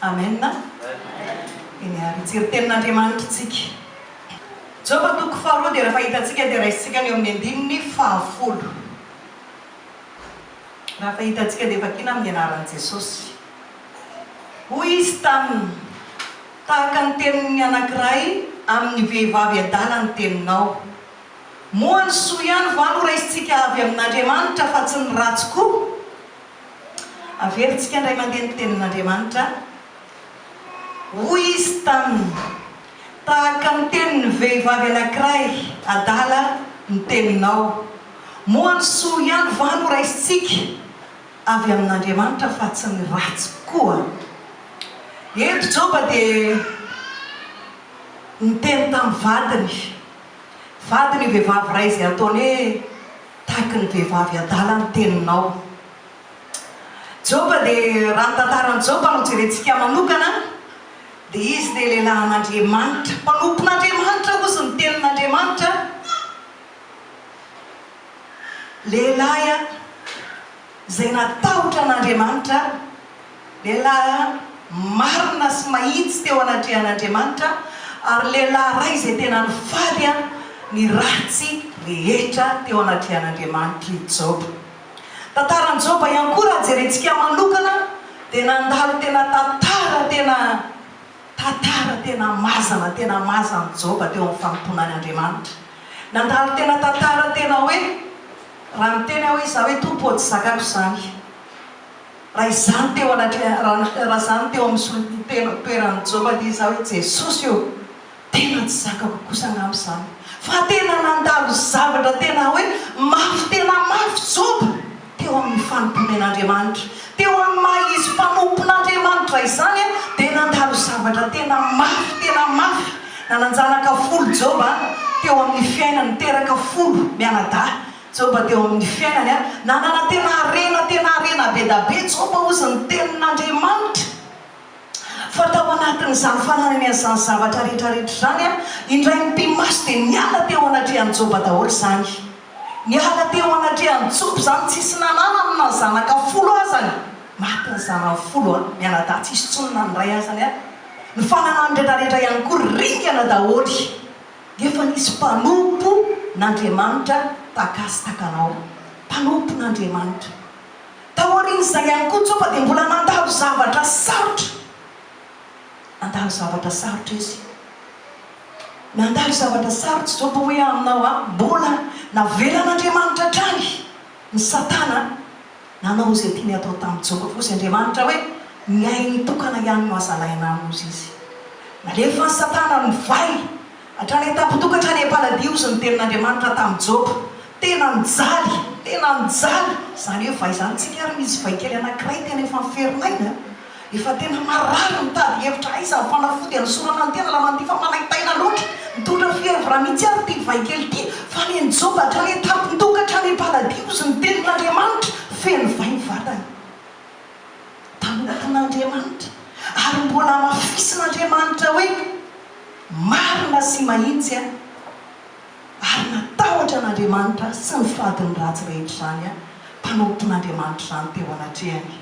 Amen. Eny ary, hijery tenin'Andriamanitra isika. Joba toko faharoa dia rehefa hitantsika dia raisintsika ny eo amin'ny andininy fahafolo. Raha fa hitantsika dia vakiana amin'ny anaran'i Jesosy. Hoy izy taminy, Tahaka ny tenin'ny anankiray amin'ny vehivavy adala ny teninao. Moa ny soa ihany va no raisintsika avy amin'Andriamanitra fa tsy ny ratsy koa? Averintsika indray mandeha ny tenin'Andriamanitra. Hoy izy taminy, Tahaka ny tenin'ny vehivavy anankiray adala ny teninao. Moa ny soa ihany va no raisintsika avy amin'Andriamanitra fa tsy ny ratsy koa? Eto Joba dia niteny tamin'ny vadiny. Vadiny io vehivavy iray izay ataony hoe tahaky ny vehivavy adala ny teninao. Joba dia, raha ny tantaran'i Joba no jerentsika manokana, dia izy dia lehilahin'Andriamanitra, mpanompon'Andriamanitra hozy ny tenin'Andriamanitra, lehilahy izay natahotra an'Andriamanitra, lehilahy marina sy mahitsy teo anatrehan'Andriamanitra, ary lehilahy iray izay tena nifaly ny ratsy rehetra teo anatrehan'Andriamanitra i Joba. Tantaran'i Joba ihany koa raha jerentsika manokana dia nandalo tena tantara tena tantara tena mazana tena mazan'i Joba teo amin'ny fanompoana an' Andriamanitra. Nandalo tena tantara tena hoe raha miteny aho hoe izaho hoe Tompo ô tsy zakako izany. Raha izany teo anatreha raha izany teo amin'ny solon-tena toeran'i Joba dia izaho hoe Jesosy ô! Tena tsy zakako kosa angamba izany fa tena nandalo zavatra tena hoe mafy tena mafy Joba teo amin'ny fanompoany an'Andriamanitra. Teo amin'ny maha izy mpanompon'Andriamanitra izany dia nandalo zavatra tena mafy tena mafy. Nanan-janaka folo Joba teo amin'ny fiainany, niteraka folo mianadahy Joba teo amin'ny fiainany. Nanana tena harena tena harena be da be Joba hozy ny tenin'Andriamanitra. Fa tao anatin'izany fananany an'izany zavatra rehetra rehetra izany, indray mipi-maso dia niala teo anatrehan'i Joba daholo izany. Niala teo anatrehan'i Joba izany, tsisy nananany na zanaka folo azany. Maty ny zanany folo mianadahy, tsisy intsony na ny iray azany. Ny fananany rehetra rehetra ihany koa ringana daholo. Efa nisy mpanompo n'Andriamanitra tahaka azy tahaka anao. Mpanompon'Andriamanitra. Taorian'izay ihany koa Joba dia mbola nandalo zavatra sarotra. Nandalo zavatra sarotra izy. Nandalo zavatra sarotra Joba hoy aho aminao a, mbola navelan'Andriamanitra hatrany ny Satana nanao izay tiany hatao tamin'i Joba. Fa hozy Andriamanitra hoe, ny ainy tokana ihany no aza alaina aminy hozy izy. Nalefan'i Satana ny vay Hatrany an-tampon-doha ka hatrany am-paladia hozy ny tenin'Andriamanitra tamin'i Joba. Tena nijaly, tena nijaly, izany hoe vay izany tsika ary misy vay kely anankiray tena efa miferinaina, efa tena marary mitady hevitra aiza ny fanafody hanosorana ny tena laman'ity fa manaintaina loatra, mitondra fièvre mihitsy ary ity vay kely ity, fa ny an'i Joba hatrany an-tampon-doha ka hatrany am-paladia hozy ny tenin'Andriamanitra, feno vay ny vatany. Mpanompon'Andriamanitra, ary mbola hamafisin'Andriamanitra hoe marina sy mahitsy aho, ary natahotra an'Andriamanitra sy nifady ny ratsy rehetra izany aho, mpanompon'Andriamanitra izany teo anatrehany.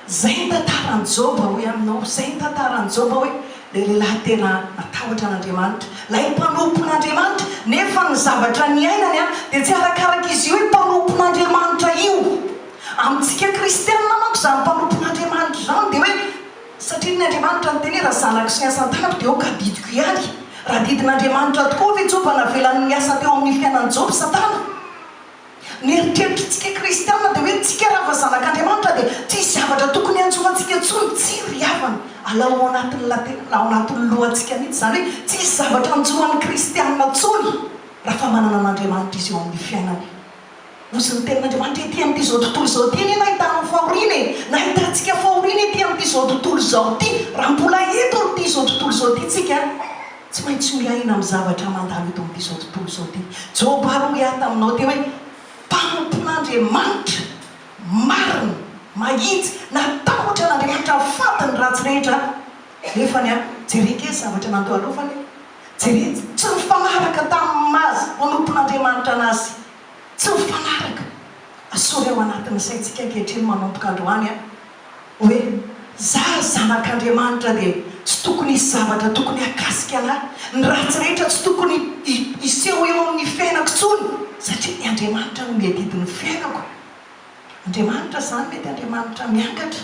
Izay ny tantaran'i Joba, hoy aminao, izay ny tantaran'i Joba hoe ilay lehilahy tena natahotra an'Andriamanitra, ilay mpanompon'Andriamanitra, nefa ny zavatra niainany dia tsy arakaraka izy io hoe mpanompon'Andriamanitra io. Amintsika kristianina manko izany mpanompon'Andriamanitra izany dia hoe satria ny Andriamanitra niteny hoe raha zanako sy ny asan-tanako dia aoka adidiko ihany. Raha adidin'Andriamanitra tokoa ve Joba navelany niasa teo amin'ny fiainan'i Joba Satana? Ny eritreritritsika kristianina dia hoe tsika raha fa zanak'Andriamanitra dia tsy hisy zavatra tokony hanjo antsika intsony. Tsia ry havana, alao ao anatin'ny ao anatin'ny lohantsika mihitsy izany hoe tsy hisy zavatra hanjo an'ny kristianina intsony raha fa manana an'Andriamanitra izy eo amin'ny fiainany. Hozy ny tenin'Andriamanitra ety amin'ity izao tontolo izao ity anie nahitana ny fahoriana e! Nahitantsika fahoriana ety amin'ity izao tontolo izao ity, raha mbola eto amin'ity izao tontolo izao ity tsika, tsy maintsy miaina amin'ny zavatra mandalo eto amin'ity izao tontolo izao ity. Joba ary hoy aho taminao teo hoe, mpanompon'Andriamanitra, marina, mahitsy, natahotra an'Andriamanitra, nifady ny ratsy rehetra, nefany an, jereo kely zavatra nandoalovany e! Jereo, tsy nifanaraka tamin'ny maha mpanompon'Andriamanitra anazy. Tsy mifanaraka. Asory ao anatin'ny saintsika ankehitriny manomboka androany an, hoe Za zanak'Andriamanitra dia tsy tokony hisy zavatra tokony hahakasika anah, ny ratsy rehetra tsy tokony hiseho eo amin'ny fiainako intsony satria ny Andriamanitra no miadidy ny fiainako. Andriamanitra izany mety Andriamanitra miangatra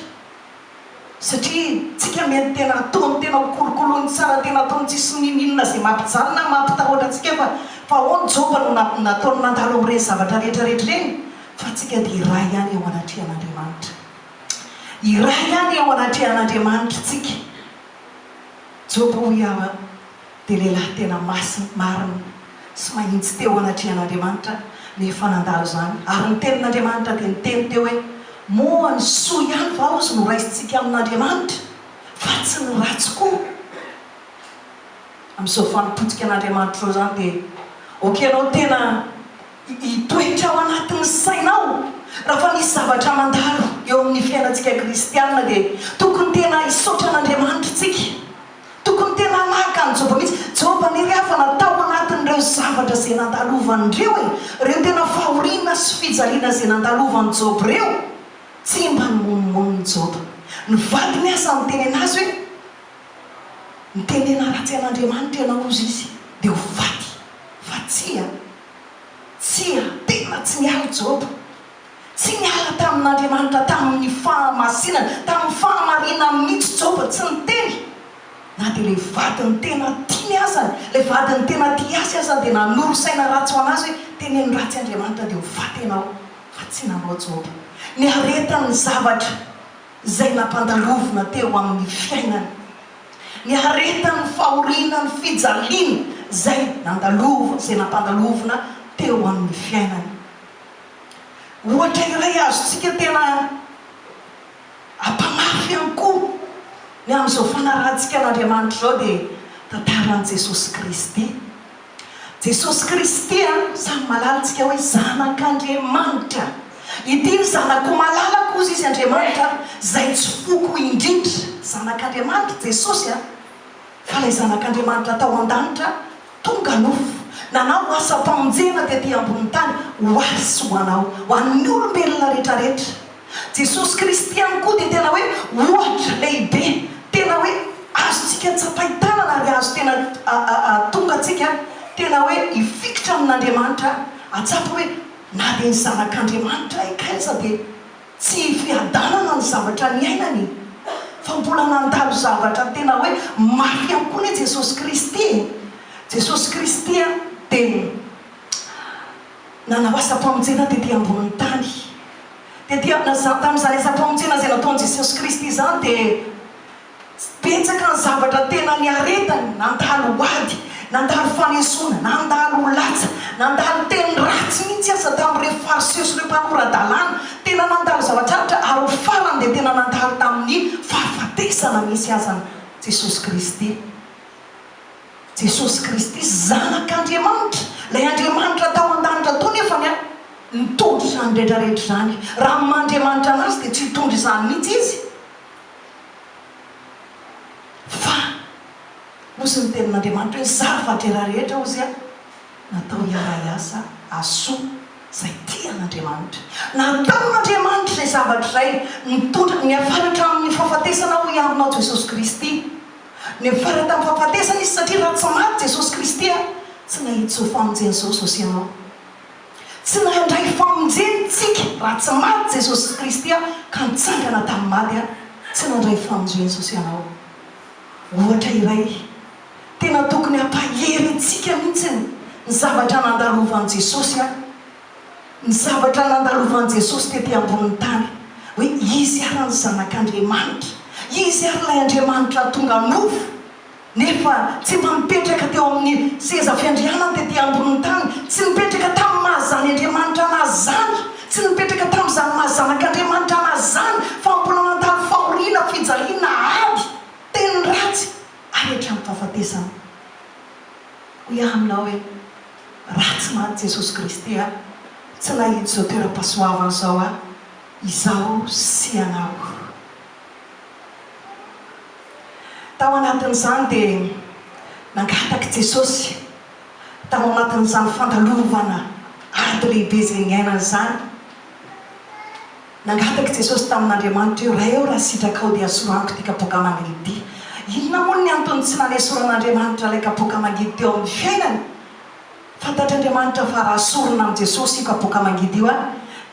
satria tsika mety tena ataony tena ho kolokoloiny tsara tena ataony tsisy ninoninona izay mampijaly na mampitahotra antsika fa fa ahoana Joba no nataony nandalo amin'ireny zavatra rehetra rehetra ireny fa tsika dia iray ihany eo anatrehan'Andriamanitra. Iray ihany eo anatrehan'Andriamanitra tsika. Joba hoy aho an, dia lehilahy tena masina, marina, sy mahintsy teo anatrehan'Andriamanitra nefa nandalo izany. Ary ny tenin'Andriamanitra dia niteny teo hoe, Moa ny soa ihany va hozy no raisintsika amin'Andriamanitra, fa tsy ny ratsy koa? Amin'izao fanompoantsika an'Andriamanitra izao izany dia ok ianao tena Hitoetra ao anatin'ny sainao. Raha fa misy zavatra mandalo eo amin'ny fiainantsika kristiana dia tokony tena hisaotra an'Andriamanitra isika. Tokony tena hanahaka an'i Joba mihitsy. Joba anie ry havana tao anatin'ireo zavatra izay nandalovany ireo e! Ireo tena fahoriana sy fijaliana izay nandalovan'i Joba ireo. Tsy mba nimonomonona i Joba. Ny vadiny aza niteny an'azy hoe, Mitenena ratsy an'Andriamanitra ianao hozy izy dia ho faty. Fa tsia. Tsia, tena tsy niala i Joba. Tsy niala tamin'Andriamanitra tamin'ny fahamasinana, tamin'ny fahamarinany mihitsy Joba, tsy niteny. Na dia ilay vadiny tena tiany aza, ilay vadiny tena tia azy aza dia nanoro saina ratsy ho an'azy hoe, teneno ratsy Andriamanitra dia ho faty ianao. Fa tsy nanao Joba. Niaretany ny zavatra izay nampandalovina teo amin'ny fiainany. Niaretany ny fahoriana, ny fijaliana izay nandalova, izay nampandalovina teo amin'ny fiainany. Ohatra iray azontsika tena ampamafy ihany koa ny amin'izao fanarahantsika an'Andriamanitra izao dia tantaran'i Jesosy Kristy. Jesosy Kristy a, samy malala tsika hoe zanak'Andriamanitra. Ity ny zanako malalako hozy izy Andriamanitra zay tsy foko indrindra. Zanak'Andriamanitra Jesosy a, fa ilay zanak'Andriamanitra tao an-danitra tonga nofo, nanao asam-pamonjena tety ambonin'ny tany ho ahy sy ho anao, ho an'ny olombelona retraretra. Jesosy Kristy ihany koa dia tena hoe ohatra lehibe, tena hoe azontsika tsapain-tanana ary azo tena tonga antsika tena hoe hifikitra amin'Andriamanitra, hahatsapa hoe na dia ny zanak'Andriamanitra aika aza dia tsy fiadanana ny zavatra niainany fa mbola nandalo zavatra tena hoe mafy ihany koa anie Jesosy Kristy e! Jesosy Kristy dia nanao asam-pamonjena tety ambonin'ny tany. Tety tamin'izany asam-pamonjena izay nataon'i Jesosy Kristy izany dia betsaka ny zavatra tena niaretany, nandalo ady, nandalo fanesoana, nandalo latsa, nandalo teny ratsy mihitsy aza tamin'ireo Fariseo sy ireo mpanora-dalàna. Tena nandalo zava-tsarotra ary ho farany dia tena nandalo tamin'ny fahafatesana mihitsy aza Jesosy Kristy. Jesosy Kristy Zanak'Andriamanitra, ilay Andriamanitra tao an-danitra tao nefa ny nitondra izany rehetra rehetra izany. Raha ny maha Andriamanitra Anazy dia tsy hitondra izany mihitsy Izy. Fa hozy ny tenin'Andriamanitra hoe ny zava-drera rehetra hozy a, natao hiara-hiasa hahasoa izay tia an'Andriamanitra. Nataon'Andriamanitra izay zavatra izay nitondra, niafara hatramin'ny fahafatesana hoy aho aminao Jesosy Kristy. Niafara tamin'ny fahafatesana izy satria raha tsy maty Jesosy Kristy a, tsy nahita izao famonjena izao izao sy ianao. Tsy nandray famonjena isika raha tsy maty Jesosy Kristy a, ka nitsangana tamin'ny maty a, tsy nandray famonjena izao sy ianao. Ohatra iray tena tokony hampahery antsika mihitsy ny zavatra nandalovan'i Jesosy a. Ny zavatra nandalovan'i Jesosy tety ambonin'ny tany, hoe Izy ary ny Zanak'Andriamanitra, Izy ary ilay Andriamanitra tonga nofo, nefa tsy mba nipetraka teo amin'ny seza fiandrianany tety ambonin'ny tany, tsy nipetraka tamin'ny maha zany Andriamanitra anazy izany, tsy nipetraka tamin'izany maha Zanak'Andriamanitra anazy izany, fa mbola nandalo fahoriana, fijaliana, ady, teny ratsy, ary hatramin'ny fahafatesana. Hoy aho aminao hoe, Raha tsy maty Jesosy Kristy aho, tsy nahita izao toeram-pahasoavana izao aho, izaho sy ianao. Tao anatin'izany dia nangataka Jesosy, tao anatin'izany fandalovana ady lehibe izay niainany izany. Nangataka i Jesosy tamin'Andriamanitra hoe, Ray ô, raha sitrakao dia asoraniko ity kapoaka mangidy ity. Inona moa ny antony tsy nanesoran'Andriamanitra ilay kapoaka mangidy teo amin'ny fiainany? Fantatr'Andriamanitra fa raha asorina amin'i Jesosy io kapoaka mangidy io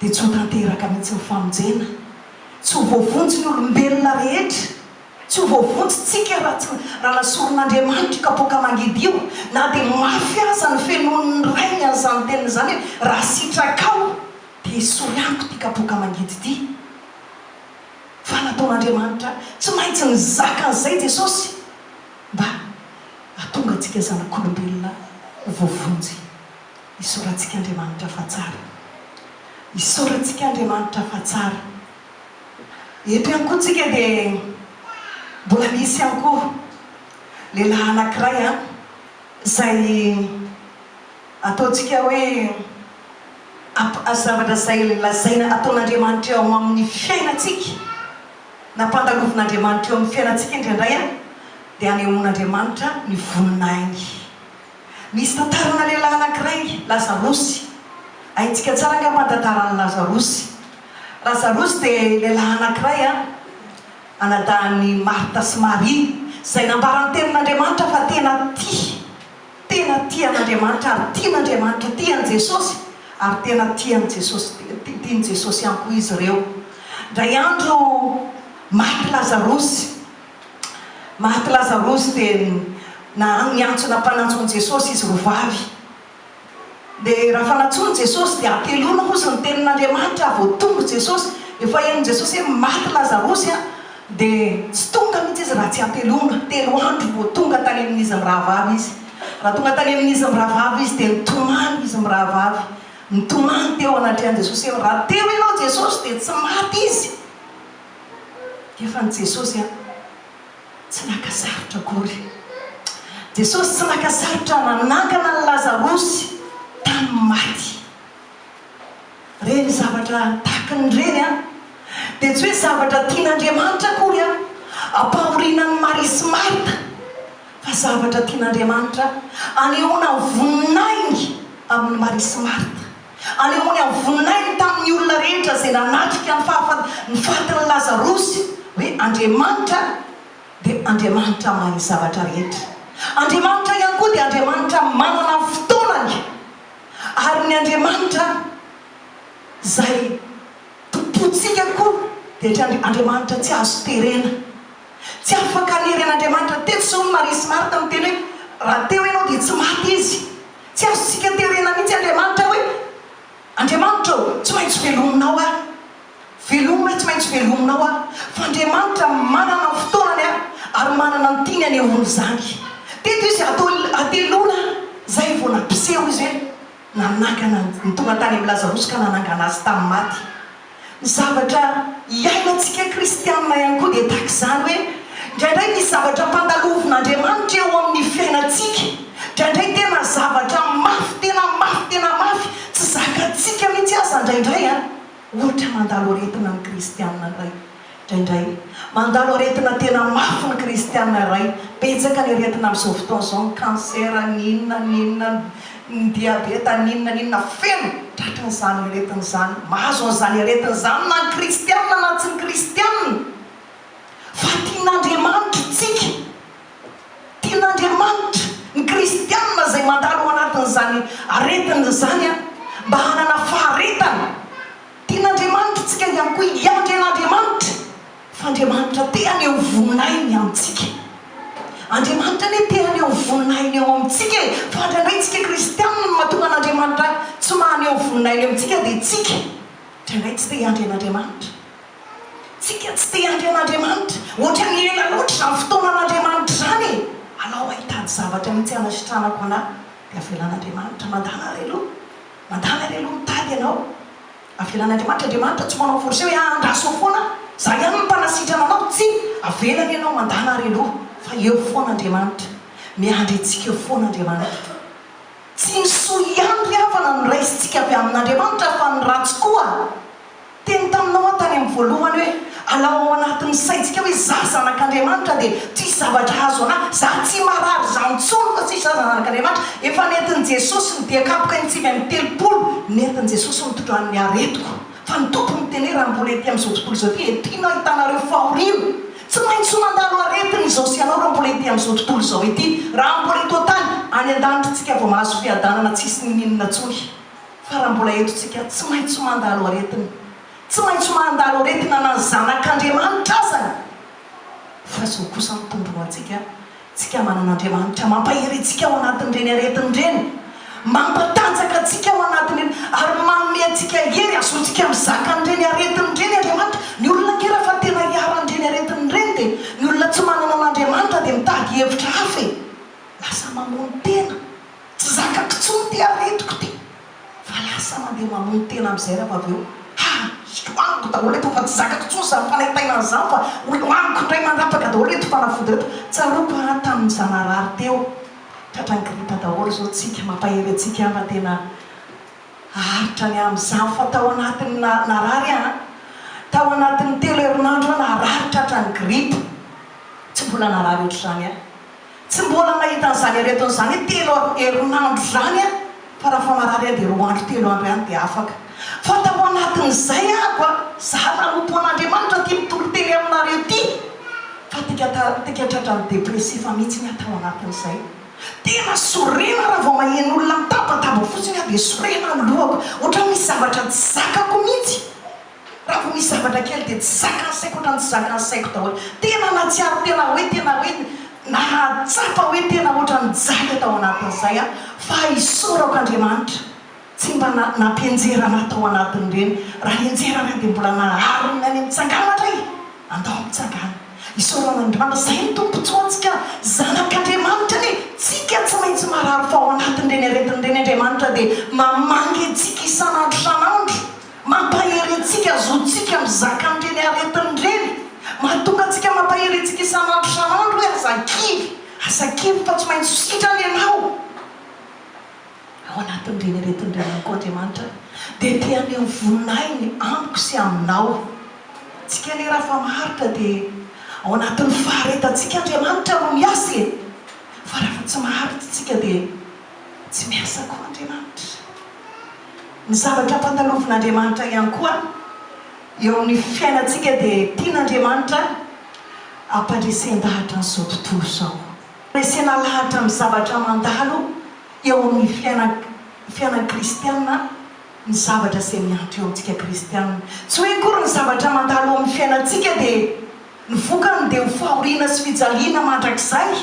dia tsy ho tanteraka mihitsy ny famonjena. Tsy ho voavonjy ny olombelona rehetra. Tsy ho voavonjy tsika raha tsy raha nasorin'Andriamanitra io kapoaka mangidy io, na dia mafy aza ny fenoan'ny Rainy an'izany teniny izany hoe, raha sitrakao dia esory amiko ity kapoaka mangidy ity. Fa nataon'Andriamanitra tsy maintsy nizaka an'izay Jesosy mba hahatonga antsika zanak'olombelona ho voavonjy. Isaorantsika Andriamanitra fa tsara. Isaorantsika Andriamanitra fa tsara. Eto ihany koa tsika dia mbola misy ihany koa lehilahy anankiray an, izay ataontsika hoe zavatra izay lazaina ataon'Andriamanitra eo amin'ny fiainantsika, nampandalovin'Andriamanitra eo amin'ny fiainantsika indraindray an, dia anehoan'Andriamanitra ny voninahiny. Misy tantarana lehilahy anankiray, Lazarosy. Haintsika tsara angamba ny tantaran'i Lazarosy. Lazarosy dia lehilahy anankiray, anadahin'i Marta sy Maria, izay nambaran'ny Tenin'Andriamanitra fa tena tia, tena tia an'Andriamanitra ary tian'Andriamanitra, tia an'i Jesosy ary tena tia an'i Jesosy, tian'i Jesosy ihany koa izy ireo. Indray andro maty Lazarosy. Maty Lazarosy dia na niantso nampanantso an'i Jesosy izy roa vavy. Dia raha fa nantsoin'i Jesosy dia hateloana hozy ny tenin'Andriamanitra vao tonga Jesosy. Efa henon'i Jesosy hoe maty Lazarosy an, dia tsy tonga mihitsy izy raha tsy hateloana. Telo andro vao tonga tany amin'izy mirahavavy izy. Raha tonga tany amin'izy mirahavavy izy dia nitomany izy mirahavavy. Nitomany teo anatrehan'i Jesosy hoe raha teo ianao Jesosy dia tsy maty izy. Efa ny Jesosy an! Tsy naka sarotra akory. Jesosy tsy naka sarotra nanangana an'i Lazarosy tamin'ny maty. Ireny zavatra tahaka ny ireny an! Dia tsy hoe zavatra tian'Andriamanitra akory an! Ampahoriana an'i Maria sy Marta, fa zavatra tian'Andriamanitra anehoana ny voninahiny amin'i Maria sy Marta. Anehoany amin'ny voninahiny tamin'ny olona rehetra izay nanatrika ny fahafa ny fatin'i Lazarosy hoe Andriamanitra dia Andriamanitra mahay ny zavatra rehetra. Andriamanitra ihany koa dia Andriamanitra manana ny fotoanany ary ny Andriamanitra izay tompontsika koa dia Andriamanitra tsy azo terena. Tsy afaka hanery an'Andriamanitra. Teto izao ny Maria sy Marta miteny hoe raha teo ianao dia tsy maty izy. Tsy azontsika terena mihitsy Andriamanitra hoe, Andriamanitra ô, tsy maintsy velominao aho. Velomina, tsy maintsy velominao aho. Fa Andriamanitra manana ny fotoanany ary manana ny tiany hanehoana izany. Teto izy hateloana izay vao nampiseho izy hoe nanangana, ny tonga tany amin'i Lazarosy ka nanangana azy tamin'ny maty. Ny zavatra iainantsika kristianina ihany koa dia tahaka izany hoe indraindray misy zavatra ampandalovin'Andriamanitra eo amin'ny fiainantsika, indraindray tena zavatra mafy, tena mafy, tena mafy, tsy zakantsika mihitsy aza indraindray an! Ohatra mandalo aretina ny kristianina iray indraindray, mandalo aretina tena mafy ny kristianina iray, betsaka ny aretina amin'izao fotoana izao, ny cancer, ny inona, ny inona, ny diabeta, ny inona ny inona, feno tratran'izany aretina izany, mahazo an'izany aretina izany na ny kristiana na tsy ny kristiana, fa tian'Andriamanitra tsika, tian'Andriamanitra ny kristiana izay mandalo ao anatin'izany aretina izany mba hanana faharetana, tian'Andriamanitra tsika ihany koa hiandry an'Andriamanitra. Fa Andriamanitra te haneho voninahiny amintsika. Andriamanitra anie te haneho voninahiny eo amintsika e! Fa indraindray tsika kristianina no mahatonga an'Andriamanitra tsy mahaneho voninahiny amintsika dia tsika indraindray tsy te hiandry an'Andriamanitra. Tsika tsy te hiandry an'Andriamanitra. Ohatran'ny ela loatra izany fotoanan'Andriamanitra izany e! Alao aho hitady zavatra mihitsy hanasitranako anà dia avelan'Andriamanitra. Mandàna ary aloha. Mandàna ary aloha mitady ianao. Avelan'Andriamanitra, Andriamanitra tsy manao force hoe andraso eo foana, za ihany no mpanasitrana anao, tsia, avelany ianao mandana ary aloha fa eo foana Andriamanitra, miandry antsika eo foana Andriamanitra. Tsy ny soa ihany ry havana no raisintsika avy amin'Andriamanitra fa ny ratsy koa. Teny taminao aho tany amin'ny voalohany hoe alao ao anatin'ny saintsika hoe za zanak'Andriamanitra dia tsisy zavatra hahazo anah, za tsy marary zany tsony fa tsisy za zanak'Andriamanitra, efa nentin'i Jesosy ny dian-kapoka in-tsivy amby 30 nentin'i Jesosy nitondrany ny aretiko. Fa ny Tompo miteny hoe raha mbola ety amin'izao tontolo izao ety, ety no ahitanareo fahoriana. Tsy maintsy mandalo aretina izao sy ianao raha mbola ety amin'izao tontolo izao ety. Raha mbola eto an-tany, any an-danitra tsika vao mahazo fiadanana tsisy ninininona tsony. Fa raha mbola eto tsika, tsy maintsy mandalo aretina. Tsy maintsy mandalo aretina na ny zanak'Andriamanitra azany. Fa izao kosa ny Tompo ho antsika, tsika manana Andriamanitra mampahery antsika ao anatin'ireny aretina ireny, mampatanjaka antsika ao anatin'ireny, ary manome antsika hery hahazoantsika mizaka an'ireny aretina ireny Andriamanitra. Ny olona ange raha fa tena iharan'ireny aretina ireny dia ny olona tsy manana an'Andriamanitra dia mitady hevitra hafa e! Lasa mamono tena. Tsy zakako intsony ity aretiko ity. Fa lasa mandeha mamono tena amin'izay raha avy eo. Ha! Hohaniko daholo ireto fa tsy zakako intsony izany fanaintainana izany fa hohaniko indray manapaka daholo ireto fanafody ireto. Tsaroako aho tamin'izaho narary teo. Tratran'ny gripa daholo izao tsika. Mampahery antsika aho fa tena haharitra ny amin'izany fa tao anatin'ny narary aho an! Tao anatin'ny telo herinandro aho narary tratran'ny gripa. Tsy mbola narary ohatr'izany aho. Tsy mbola nahita an'izany aretina izany hoe telo herinandro izany aho fa raha fa marary aho dia roa andro telo andro ihany dia afaka. Fa tao anatin'izay ahako a, za nanompo an'Andriamanitra ity mitory teny aminareo ity fa tika tika tratran'ny depressif mihitsy aho tao anatin'izay. Tena sorena raha vao maheno olona mitabataba fotsiny aho dia sorena ny lohako, ohatran'ny misy zavatra tsy zakako mihitsy. Raha vao misy zavatra kely dia tsy zakan'ny saiko ohatran'ny tsy zakan'ny saiko daholo. Tena nahatsiaro tena hoe tena hoe nahatsapa hoe tena ohatran'ny nijaly aho tao anatin'izay aho fa isaorako Andriamanitra tsy mba nampianjera an'ahy tao anatin'ireny. Raha nianjera an'ahy dia mbola naharina any mitsangana indray. Andao mitsangana. Isaorana Andriamanitra. Izay no tombontsoantsika zanak'Andriamanitra anie. Tsika tsy maintsy marary fa ao anatin'ireny aretina ireny Andriamanitra dia mamangy antsika isan'andro isan'andro. Mampahery antsika, zontsika mizaka an'ireny aretina ireny. Mahatonga antsika mampahery antsika isan'andro isan'andro hoe aza kivy, aza kivy fa tsy maintsy ho sitrana ianao. Ao anatin'ireny aretina ireny ihany koa Andriamanitra dia te haneho ny voninahiny amiko sy aminao. Tsika anie raha fa maharitra dia ao anatin'ny faharetantsika Andriamanitra no miasa e! Fa raha fa tsy maharitra isika dia tsy miasa koa Andriamanitra. Ny zavatra ampandalovin'Andriamanitra ihany koa eo amin'ny fiainantsika dia tian'Andriamanitra hampandresen-dahatra an'izao tontolo izao. Resena lahatra amin'ny zavatra mandalo eo amin'ny fiainan'ny kristiana ny zavatra izay mihatra eo amintsika kristiana. Tsy hoe akory ny zavatra mandalo eo amin'ny fiainantsika dia ny vokany dia ho fahoriana sy fijaliana mandrakizay.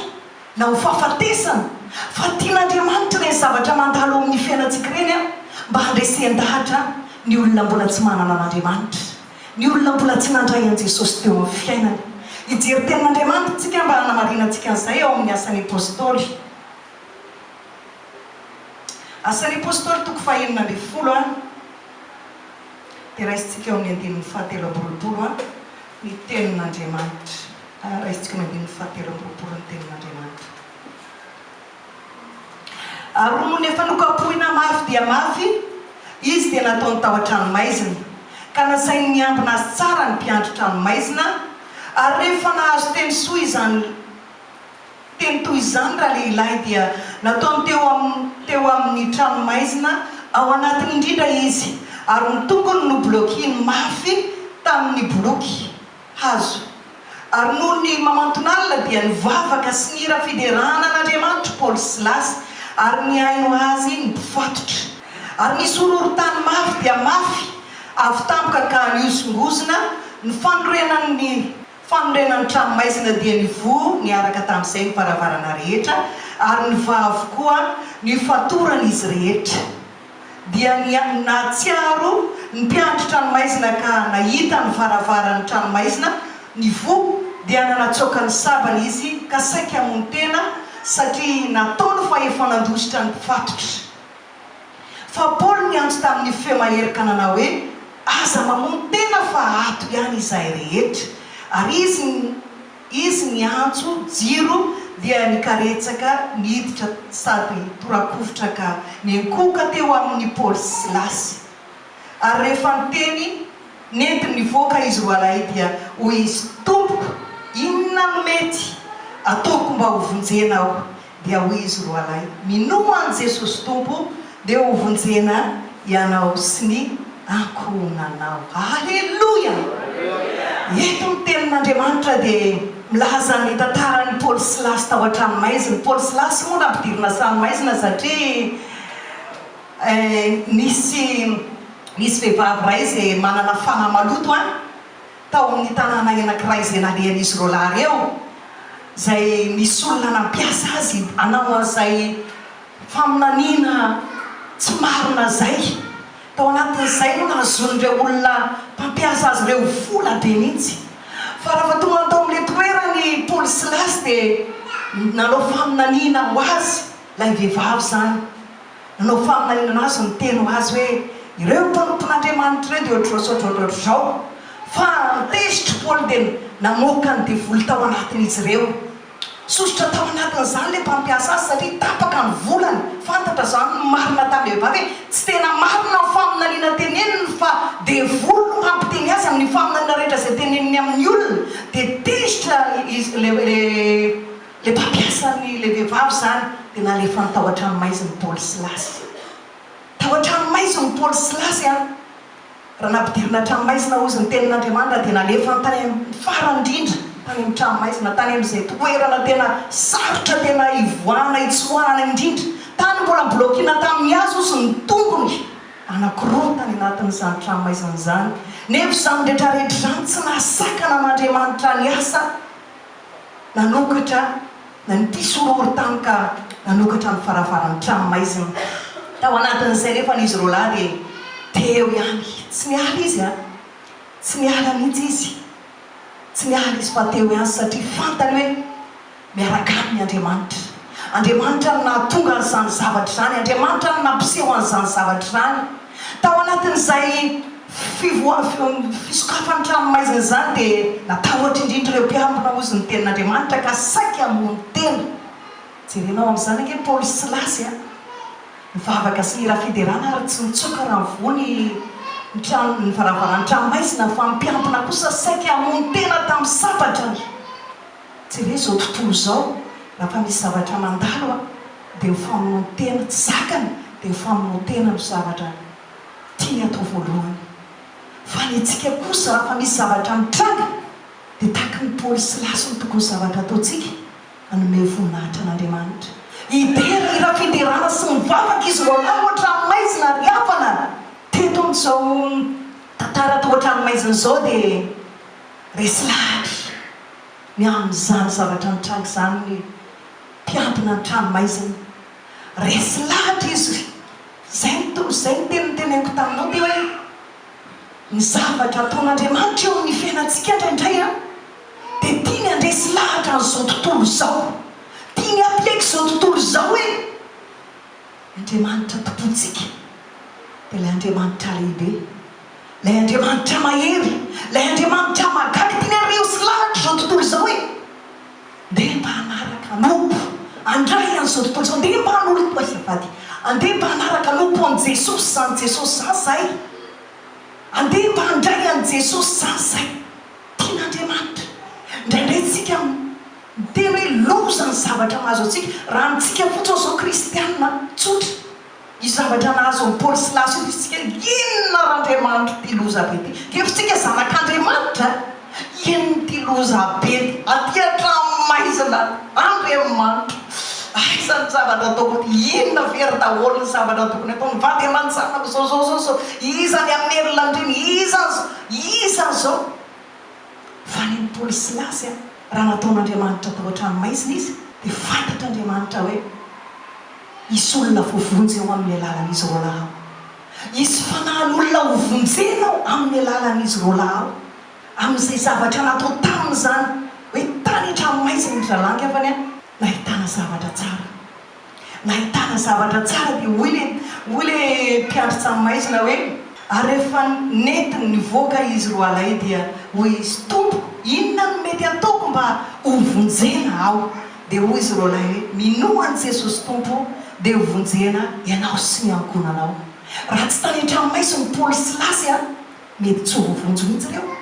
na ho fahafatesana, fa tian'Andriamanitra ireny zavatra mandalo ao amin'ny fiainantsika ireny mba handresen-dahatra ny olona mbola tsy manana an'Andriamanitra, ny olona mbola tsy nandray an'i Jesosy teo amin'ny fiainany. Hijery tenin'Andriamanitra isika mba hanamarinantsika an'izay ao amin'ny Asan'ny Apostoly. Asan'ny Apostoly toko fahenina ambinifolo a, dia raisintsika eo amin'ny andininy fahatelo amby roapolo ny tenin'Andriamanitra. Raisintsika ny andininy fahatelo amby roapolo ny tenin'Andriamanitra. Ary nony efa nokapohina mafy dia mafy izy dia nataony tao an-tranomaizina, ka nasainy niambina azy tsara ny mpiandry tranomaizina, ary rehefa nahazo teny soa izany teny toy izany ralehilahy dia nataony teo amin'ny teo amin'ny tranomaizina ao anatiny indrindra izy, ary ny tongony noblokiany mafy tamin'ny boloky. hazo. Ary noho ny mamanton'alina dia nivavaka sy nihira fiderana an'Andriamanitra Paoly sy Silasy, ary nihaino azy ny mpifatotra. Ary nisy horohorontany mafy dia mafy avy tampoka ka nihozongozona ny fanorenan'ny fanorenan'ny tranomaizina dia nivoha niaraka tamin'izay ny varavarana rehetra, ary nivaha avokoa ny fatoran'izy rehetra. dia nahatsiaro ny mpiandry tranomaizina ka nahita ny varavaran'ny tranomaizina nivoha dia nanatsoaka ny sabany izy ka saika hamono tena satria nataony fa efa nandositra ny mpifatotra. Fa Paoly niantso tamin'ny feo mahery ka nanao hoe, Aza mamono tena fa ato ihany izahay rehetra. Ary izy Izy niantso jiro dia nikaretsaka niditra sady torakovitra ka niankohoka teo amin' i Paoly sy Silasy. Ary rehefa niteny, nentiny nivoaka izy roalahy dia hoy izy, Tompoko, inona no mety ataoko mba hovonjena aho? Dia hoy izy roalahy, Minoa an'i Jesosy Tompo dia hovonjena ianao sy ny. ankohonanao. Aleloia! Eto ny tenin'Andriamanitra dia milaza ny tantaran'i Paoly sy Silasy tao an-tranomaizina. Paoly sy Silasy moa nampidirina tranomaizina satria nisy nisy vehivavy iray izay manana fanahy maloto an, tao amin'ny tanàna anankiray izay nalehan'izy roalahy ireo, izay nisy olona nampiasa azy hanao an'izay faminaniana tsy marina izay. Tao anatin'izay no nahazoan'ireo olona mpampiasa azy ireo vola be mihitsy. Fa raha tonga tao amin'ilay toerana i Paoly sy Silasy dia nanao faminaniana ho azy ilay vehivavy izany. Nanao faminaniana azy niteny ho azy hoe, Ireo mpanompon'Andriamanitra ireo dia ohatr'izao sy ohatr'ohatr'izao. Fa tezitra i Paoly dia namoaka ny devoly tao anatin'izy ireo. Sosotra tao anatin'izany ilay mpampiasa azy satria tapaka ny volany. Fantatra izany ny marina tamin'ny vehivavy hoe tsy tena marina ny faminaniana teneniny fa devoly no hampiteny azy amin'ny faminaniana rehetra izay teneniny amin'ny olona. Dia tezitra izy ilay ilay mpampiasa an'ilay vehivavy izany dia nalefany tao an-tranomaiziny Paoly sy Silasy. Tao an-tranomaiziny Paoly sy Silasy an! Raha nampidirina an-tranomaizina hozy ny tenin'Andriamanitra dia nalefany tany amin'ny farany indrindra, tany amin'ny tranomaizina, tany amin'izay toerana tena sarotra tena hivoahana hitsoahana indrindra. Tany mbola niblokiana tamin'ny hazo hozy ny tongony anankiroa tany anatin'izany tranomaizina izany. Nefa izany rehetrarehetra izany tsy nahasakana an'Andriamanitra niasa. Nanokatra na nipisy horohorontany ka nanokatra ny varavaran'ny tranomaizina. Tao anatin'izay nefa izy roalahy dia teo ihany. Tsy niala izy an! Tsy niala mihitsy izy. Tsy niala izy fa teo ihany satria fantany hoe miaraka aminy Andriamanitra. Andriamanitra no nahatonga an'izany zavatra izany. Andriamanitra no nampiseho an'izany zavatra izany. Tao anatin'izay fivoa, fisokafan'ny tranomaizina izany dia natahotra indrindra ireo mpiambina hozy ny tenin'Andriamanitra ka saika hamono tena. Jerenao amin'izany ange Paoly sy Silasy a! Nivavaka sy nihira fiderana ary tsy nitsoaka raha nivoha ny ny trano, ny varavaran'ny tranomaizina fa ny mpiambina kosa saika hamono tena tamin'ny sabatrany. Jereo izao tontolo izao, raha fa misy zavatra mandalo a! dia ny famonoan-tena, tsy zakany, dia ny famonoan-tena no zavatra tiany atao voalohany. Fa ny antsika kosa raha fa misy zavatra mitranga dia tahaky ny Paoly sy Silasy no tokony zavatra ataontsika, hanome voninahitra an'Andriamanitra. Hidera, hira fiderana sy mivavaka izy roalahy ohatran'ny maizina ry havana. Teto amin'izao tantara tao an-tranomaizina izao dia resy lahatra ny amin'izany zavatra nitranga izany ny mpiambina ny tranomaizina. Resy lahatra izy. Izay no to, izay no teny noteneniko taminao teo hoe, ny zavatra ataon'Andriamanitra eo amin'ny fiainantsika indraindray an, dia tiany handresy lahatra an'izao tontolo izao. Tiany hampiaiky izao tontolo izao hoe, Andriamanitra tompontsika dia ilay Andriamanitra lehibe, ilay Andriamanitra mahery, ilay Andriamanitra mahagaga. Tiany handresy lahatra izao tontolo izao hoe, Ndeha mba hanaraka hanompo handray an'izao tontolo izao, ndeha mba hanolo, azafady, andeha mba hanaraka hanompo an'i Jesosy izany Jesosy izany izahay, andeha mba handray an'i Jesosy izany izahay. Tian'Andriamanitra. Indraindray tsika miteny hoe loza ny zavatra mahazo antsika, raha amintsika fotsiny izao kristiana tsotra, Io zavatra nahazo an'i Paoly sy Silasy io dia isika inona r'Andriamanitra ity loza be ity? Rehefa isika zanak'Andriamanitra, inona ity loza be ity? Aty an-tranomaizina Andriamanitra, aiza ny zavatra ataoko ity? Inona ve ry daholo ny zavatra tokony atao? Ny vady aman-janako izao izao izao izao, iza ny hamelona an'ireny? Iza ny izao? Iza ny izao? Fa ny an'i Paoly sy Silasy, raha nataon'Andriamanitra tao an-tranomaizina izy, dia fantatr'Andriamanitra hoe Hisy olona voavonjy eo amin'ny alalan'izy roalahy ao. Hisy fanahin'olona hovonjena ao amin'ny alalan'izy roalahy ao. Amin'izay zavatra natao taminy izany, hoe tany an-tranomaizina ry zalahy angambany an, nahitana zavatra tsara. Nahitana zavatra tsara dia hoy ilay, hoy ilay mpiandry tranomaizina hoe, Ary rehefa nentiny nivoaka izy roalahy dia hoy izy, Tompoko, inona no mety hataoko mba hovonjena aho? Dia hoy izy roalahy hoe, Minoa an'i Jesosy Tompo, dia ho vonjena ianao sy ny ankohonanao. Raha tsy tany an-tranomaizina i Paoly sy Silasy, mety tsy ho voavonjy mihitsy ireo.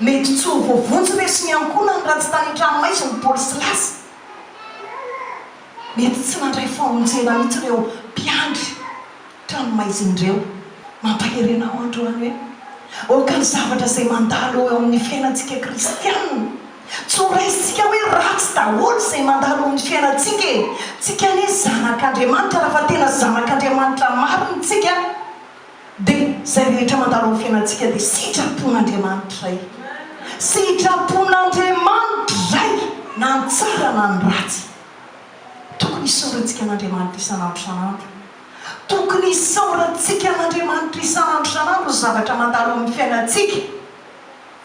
Mety tsy ho voavonjy ireo sy ny ankohonany raha tsy tany an-tranomaizina i Paoly sy Silasy. Mety tsy nandray famonjena mihitsy ireo mpiandry tranomaizina ireo. Mampahery anao androany hoe, aoka ny zavatra izay mandalo eo amin'ny fiainantsika kristiana, tsy ho raisintsika hoe ratsy daholo izay mandalo amin'ny fiainantsika e! Tsika anie zanak'Andriamanitra, raha fa tena zanak'Andriamanitra marina tsika dia izay rehetra mandalo amin'ny fiainantsika dia sitrapon'Andriamanitra izay. Sitrapon'Andriamanitra izay na ny tsara na ny ratsy. Tokony hisaorantsika an'Andriamanitra isan'andro isan'andro. Tokony hisaorantsika an'Andriamanitra isan'andro isan'andro ny zavatra mandalo amin'ny fiainantsika,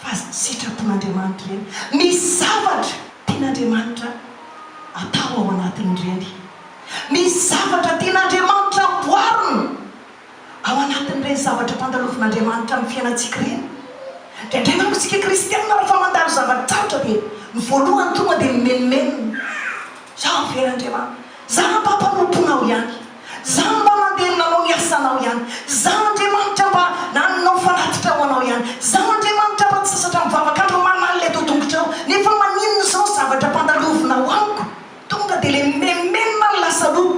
fa sitrapon'Andriamanitra ireny. Misy zavatra tian'Andriamanitra atao ao anatin'ireny. Misy zavatra tian'Andriamanitra amboarina ao anatin'ireny zavatra ampandalovin'Andriamanitra amin'ny fiainantsika ireny. Indraindray manko isika kristiana rehefa mandalo zava-tsarotra dia ny voalohany tonga dia mimenomenona. Izaho ve Andriamanitra? Izaho mba mpanomponao ihany. Izaho mba mandeha nanao ny asanao ihany. Izaho Andriamanitra mba nanao fanatitra ho anao ihany. Izaho Andriamanitra mba tsy sasatra mivavaka andro aman'alina eto an-tongotrao. Nefa maninona izao ny zavatra ampandalovinao amiko? Tonga dia ilay mimenomenona no lasa aloha.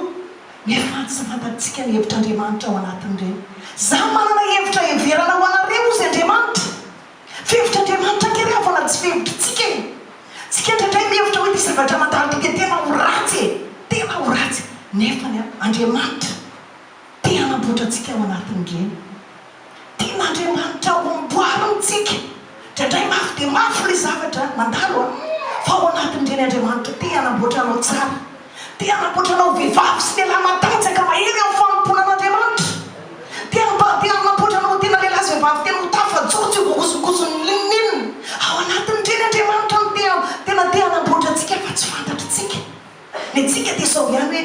Nefa tsy fantatsika ny hevitr'Andriamanitra ao anatin'ireny. Izaho manana hevitra heverana ho anareo, hozy Andriamanitra. Fihevitr'Andriamanitra ange ry havana tsy fihevitr'tsika e! Tsika indraindray mihevitra hoe ity zavatra mandalo ity dia tena ho ratsy e! Tena ho ratsy! Nefa ny Andriamanitra te hanamboatra antsika ao anatin'ireny. Tian'Andriamanitra ho amboariny tsika. Indraindray mafy dia mafy ilay zavatra mandalo an! Fa ao anatin'ireny Andriamanitra te hanamboatra anao tsara. Te hanamboatra anao ho vehivavy sy lehilahy matanjaka mahery amin'ny fanompoana an'Andriamanitra. Te hamba, te hanamboatra anao ho tena lehilahy sy vehivavy tena ho tafajoro tsy ho voahozongozon'ny n'inon'inona. Ao anatin'ireny Andriamanitra no te, tena te hanamboatra antsika fa tsy fantatr'tsika. Ny antsika dia izao ihany hoe,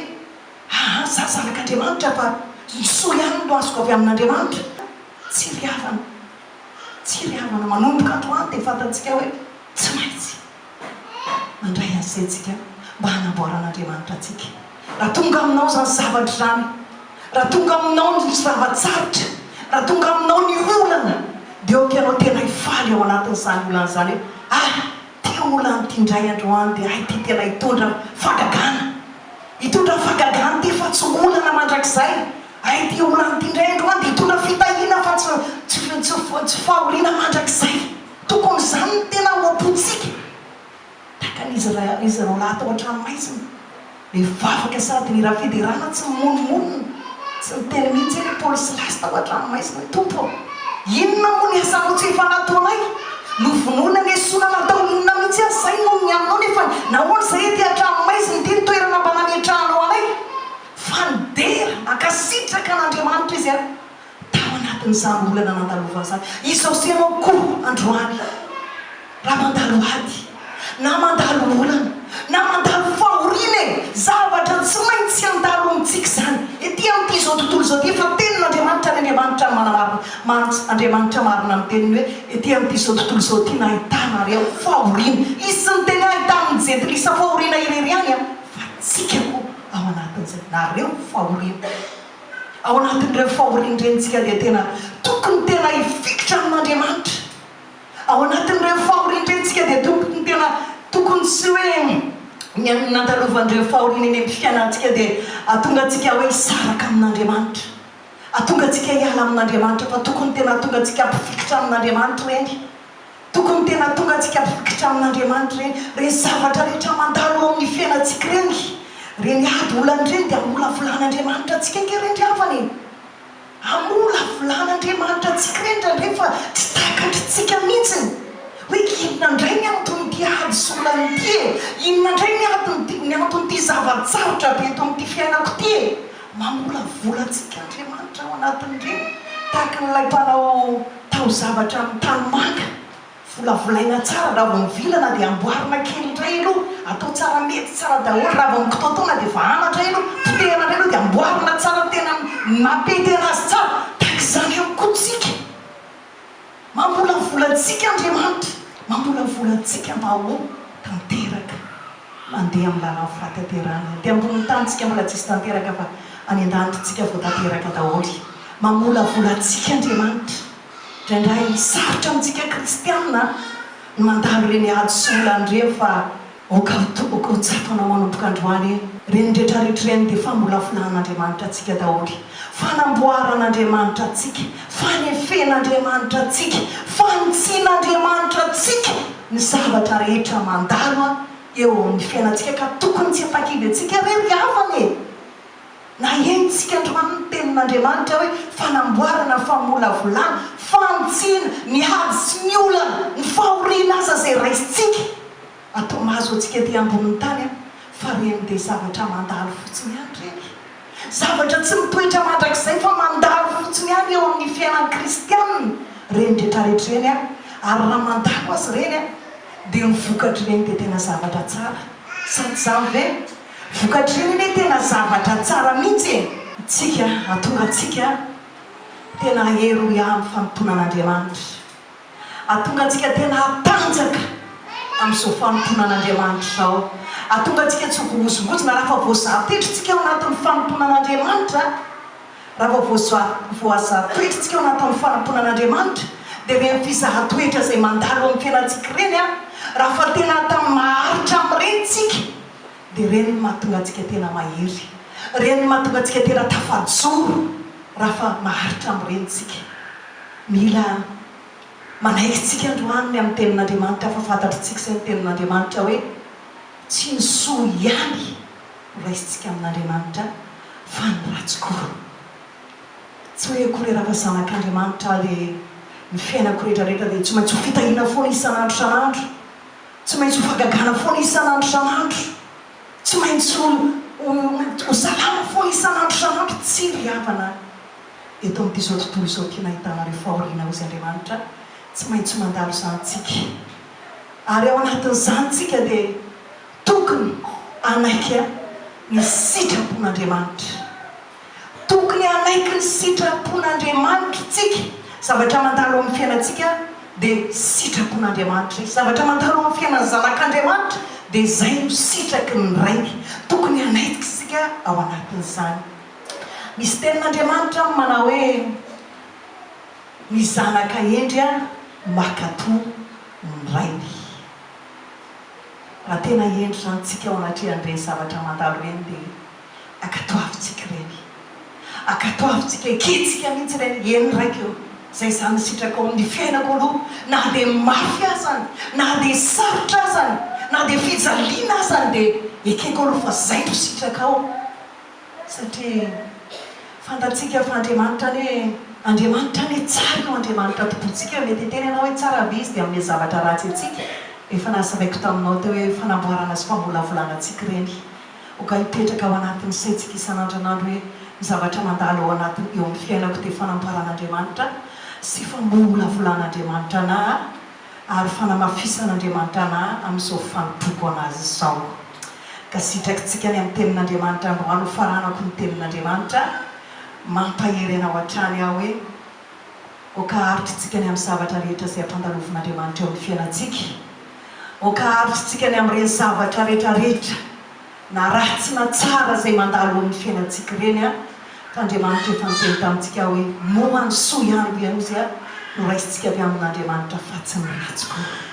aa, za zanak'Andriamanitra fa ny soa ihany no azoko avy amin'Andriamanitra. Tsy ry havana, tsy ry havana, manomboka androany dia fantatsika hoe tsy maintsy. Mandray azy isika mba hanamboaran'Andriamanitra antsika. Raha tonga aminao izany zavatra izany, raha tonga aminao ny zava-tsarotra, raha tonga aminao ny olana, dia aoka ianao tena hifaly ao anatin'izany olana izany hoe, Ah, ity olana ity indray androany dia hay ity tena hitondra fahagagana. Hitondra fahagagana ity fa tsy olana mandrakizay. Hay ity olana ity indray androany dia hitondra fitahiana fa tsy, tsy, tsy, tsy fahoriana mandrakizay. Tokony izany no tena ao am-pontsika. Tahaka an'izy izy roalahy tao an-tranomaizina. Mivavaka sady mihira fiderana tsy mimonomonona. Tsy niteny mihitsy anie Paoly sy Silasy tao an-tranomaizina hoe, Tompo ô, inona moa ny asanao tsy efa nataonay? Novonoina, nesoina, natao inona mihitsy aza izay noho ny aminao nefa nahoana izay ety an-tranomaizina ity ny toerana mba nametrahanao anay? Fa nidera, nankasitraka an'Andriamanitra izy ary. Tao anatin'izany olana nandalovana izany, izao sy ianao koa androany, raha mandalo ady, na mandalo olana, na mandalo fahoriana e! Zavatra tsy maintsy handalo amintsika izany, ety amin'ity izao tontolo izao ity, efa tenin'Andriamanitra ny Andriamanitra no manamarina, mantsy Andriamanitra marina ny teniny hoe, ety amin'ity izao tontolo izao ity no ahitanareo fahoriana. Izy tsy niteny hoe ahitan'ny jentilisa fahoriana irery ihany an, fa tsika koa ao anatin'izay, nareo fahoriana. Ao anatin'ireo fahorian-drenintsika dia tena tokony tena hifikitra amin'Andriamanitra. Ao anatin'ireo fahorian-drenintsika dia tokony tena tokony tsy hoe ny nandalovan'ireo fahoriana eny amin'ny fiainantsika dia hahatonga antsika hoe hisaraka amin'Andriamanitra. Hahatonga antsika hiala amin'Andriamanitra fa tokony tena hahatonga antsika hampifikitra amin'Andriamanitra ireny. Tokony tena tonga antsika mifikitra amin'Andriamanitra ireny, ireny zavatra rehetra mandalo eo amin'ny fiainantsika ireny, ireny ady olana ireny dia hamolavolan'Andriamanitra antsika ange ireny ry havana e! Hamolavolan'Andriamanitra antsika ireny indraindray fa tsy takatritsika mihitsiny hoe inona indray ny anton'ity ady sy olana ity e! Inona indray ny anton'ity ny anton'ity zava-tsarotra be eto amin'ity fiainako ity e! Mamolavola antsika Andriamanitra ao anatin'ireny, tahaka an'ilay mpanao taozavatra amin'ny tanimanga. Volavolaina tsara, raha vao mivilana dia amboarina kely indray aloha, atao tsara mety tsara daholo, raha vao mikitoatoana dia vahana indray aloha, potehina indray aloha dia amboarina tsara tena mampety anazy tsara. Tahaka izany ihany koa tsika. Mamolavola antsika Andriamanitra, mamolavola antsika mba ho tanteraka, mandeha amin'ny lalan'ny fahatanterahana. Aty ambonin'ny tany tsika mbola tsisy tanteraka fa any an-danitra tsika vao tanteraka daholo. Mamolavola antsika Andriamanitra. Indraindray sarotra amintsika kristiana ny mandalo ireny ady sy olana ireny fa. Aoka aoka ho tsapanao manomboka androany e! Ireny retraretra ireny dia famolafolan'Andriamanitra antsika daholo, fanamboaran'Andriamanitra antsika, fanefen'Andriamanitra antsika, fanitsian'Andriamanitra antsika ny zavatra rehetra mandalo eo amin'ny fiainantsika ka tokony tsy hampakivy antsika re ry havana e! Nahenontsika androany ny tenin'Andriamanitra hoe fanamboarana, famolavolana, fanitsiana, ny ady sy ny olana, ny fahoriana aza izay raisintsika atao mahazo antsika ety ambonin'ny tany an, fa ireny dia zavatra mandalo fotsiny ihany ireny. Zavatra tsy mitoetra mandrakizay fa mandalo fotsiny ihany eo amin'ny fiainan'ny kristiana ireny retraretra ireny an, ary raha mandalo aza ireny an, dia ny vokatr'ireny dia tena zavatra tsara. Sa tsy izany ve? Vokatr'ireny anie tena zavatra tsara mihitsy e! Tsika, hahatonga antsika tena hahery ho amin'ny fanompoana an'Andriamanitra. Hahatonga antsika tena hatanjaka amin'izao fanompoana an'Andriamanitra izao. Hahatonga antsika tsy ho voahozongozona raha fa voazaha toetra isika ao anatin'ny fanompoana an'Andriamanitra. Raha vao voazaha toetra isika ao anatin'ny fanompoana an'Andriamanitra, dia ireny fizahan-toetra izay mandalo amin'ny fiainantsika ireny, raha fa tena atao maharitra amin'ireny isika, Dia ireny no mahatonga antsika tena mahery. Ireny no mahatonga antsika tena tafajoro raha fa maharitra amin'ireny isika. Mila manaiky isika androany ny amin'ny Tenin'Andriamanitra fa fantatr'tsika izay ny Tenin'Andriamanitra hoe tsy ny soa ihany no raisintsika amin'Andriamanitra fa ny ratsy koa. Tsy hoe akory raha fa zanak'Andriamanitra aho dia ny fiainako rehetrarehetra dia tsy maintsy ho fitahiana foana isan'andro isan'andro. Tsy maintsy ho fahagagana foana isan'andro isan'andro. Tsy maintsy ho ho salama foana isan'andro isan'andro. Tsia ry havana a! Eto amin'ity izao tontolo izao ity nahitana ireo fahoriana hozy Andriamanitra, tsy maintsy mandalo izany tsika. Ary ao anatin'izany tsika dia tokony hanaiky ny sitrapon'Andriamanitra. Tokony hanaiky ny sitrapon'Andriamanitra tsika. Zavatra mandalo amin'ny fiainantsika dia sitrapon'Andriamanitra izy. Zavatra mandalo amin'ny fiainan'ny zanak'Andriamanitra dia izay no sitraky ny Rainy. Tokony hanaiky isika ao anatin'izany. Misy tenin'Andriamanitra manao hoe, Ny zanaka hendry mankatò ny rainy. Raha tena hendry izany tsika ao anatrehan'ireny zavatra mandalo ireny dia Ankatoavintsika ireny. Ankatoavintsika, ekentsika mihitsy ireny. Eny Raiko ô, izay izany ny sitrakao amin'ny fiainako aloha, na dia mafy azany, na dia sarotra azany, na dia fijaliana azany dia ekeko aloha fa izay no sitrakao. Satria fantatsika fa Andriamanitra anie, Andriamanitra anie tsara io Andriamanitra tompontsika io. Mety hiteny ianao hoe tsara ve Izy dia hanome zavatra ratsy antsika? Efa nazavaiko taminao teo hoe fanamboarana sy famolavolana antsika ireny. Aoka hipetraka ao anatin'ny saintsika isan'andro an'andro hoe ny zavatra mandalo ao anatin eo amin'ny fiainako dia fanamboaran'Andriamanitra sy famolavolan'Andriamanitra anà ary fanamafisan'Andriamanitra anà amin'izao fanompoako an'Azy izao. Ka sitrakintsika ny amin'ny tenin'Andriamanitra androany ho faranako ny tenin'Andriamanitra mampahery anao hatrany aho hoe aoka haritritsika ny amin'ny zavatra rehetra izay ampandalovin'Andriamanitra eo amin'ny fiainantsika. Aoka haritritsika ny amin'ireny zavatra rehetra rehetra, na ratsy na tsara izay mandalo eo amin'ny fiainantsika ireny an! Fa Andriamanitra efa niteny tamintsika hoe, Moa ny soa ihany ve hozy an, no raisintsika avy amin'Andriamanitra fa tsy ny ratsy koa.